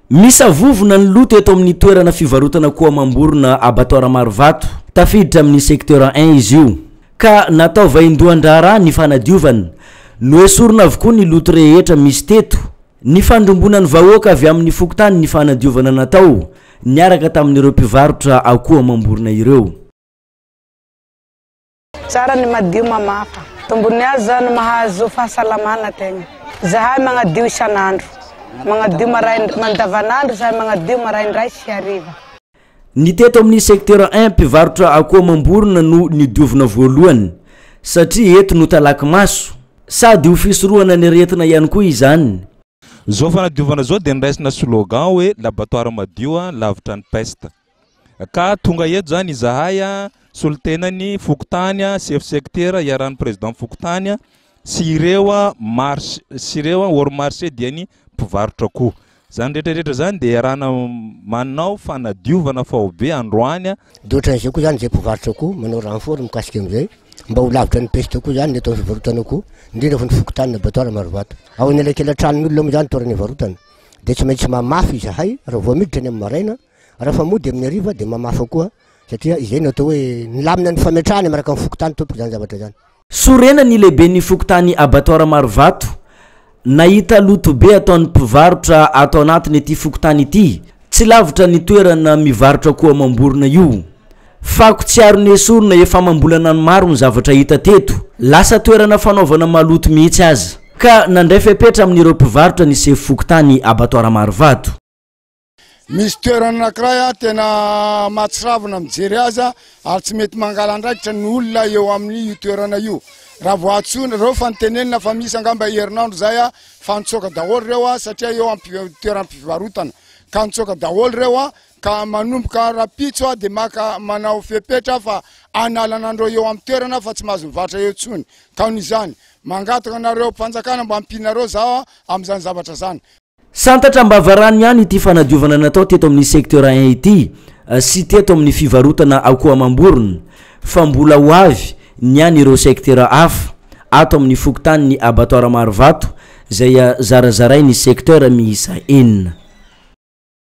Misavovona ny loto eto amin'ny toerana fivarotana akoho amam-borona Abattoir Marovato. Tafiditra amin'ny secteur un izy io. Ka natao vaindohan-draharaha ny fanadiovana. Noesorina avokoa ny loto rehetra misy teto. Nifandrombonan'ny vahoaka avy amin'ny fokontany ny fanadiovana natao niaraka tamin'ireo mpivarotra akoho amam-borona ireo. Tsara ny madio mamafa. Tombony azy zany mahazo fahasalamana tegna. Zahay magnadio isan'andro. Magnadio maraindray, mandavanandro zahay magnadio maraindray sy hariva. Ny teto amin'ny secteur un mpivarotra akoho amam-borona no nodiovina voalohany satria eto no talaky maso. Sady ho fisorohana ny aretina ihany koa izany. Izao fanadiovana izao dia noraisina slogan hoe laboratoire madio lavitra ny peste. Ka tonga eto izany izahay solontenan'ny fokontany, chef secteur iarahan'ny président fokontany sy ireo marché sy ireo hors marché dia ny mpivarotra akoho. Izany rehetra rehetra izany dia iarahana manao fanadiovana faobe androany. Dia ohatran'izay koa izany izay mpivarotra akoho manao renfort mikasika amin'izay mba ho lavitra ny peste koa izany ny eto amin'ny fivarotana akoho, indrindra fa ny fokontany abattoir Marovato. Ao anelakelan-tranon'olona moa izany toerana ivarotana dia tsy maintsy mamafy izahay raha vao miditra ny amin'ny maraina, raha fa mody amin'ny hariva dia mamafa koa satria izay no atao hoe ny lamina ny fametrahana miaraka amin'ny fokontany tompoko izany zavatra izany. Sorena ny lehiben'ny fokontany Abattoir Marovato nahita loto be ataon'ny mpivarotra ato anatin'ity fokontany ity, tsy lavitra ny toerana mivarotra akoho amam-borona io. Fako tsy ary nesorina efa amam-bolana maro ny zavatra hita teto, lasa toerana fanaovana maloto mihitsy aza. Ka nandray fepetra amin'ireo mpivarotra ny sefo fokontany Abattoir Marovato. Misy toerana anankiray tena mahatsiravina mijery azy ary tsy mety mangala andraikitra ny olona eo amin'ny io toerana io. Raha vao antsoina ireo fa nitenenina fa misy angamba herinandro izay fa nitsoaka daholo ireo satria eo toeram-pivarotana ka nitsoaka daholo ireo ka manomboka rahampitso dia maka manao fepetra fa analana an'ireo eo amin'ny toerana fa tsy mahazo mivarotra eo intsony. Ka noho izany mangataka anareo mpanjakana mba ampianareo zaho amin'izany zavatra izany. Santatra am-bavarano ihany ity fanadiovana natao teto amin'ny secteur un ity sy teto amin'ny fivarotana akoho amam-borona fa mbola ho avy ny any ireo secteur hafa ato amin'ny fokontanin'ny abattoir Marovato izay zarazarain'ny secteur miisa enina.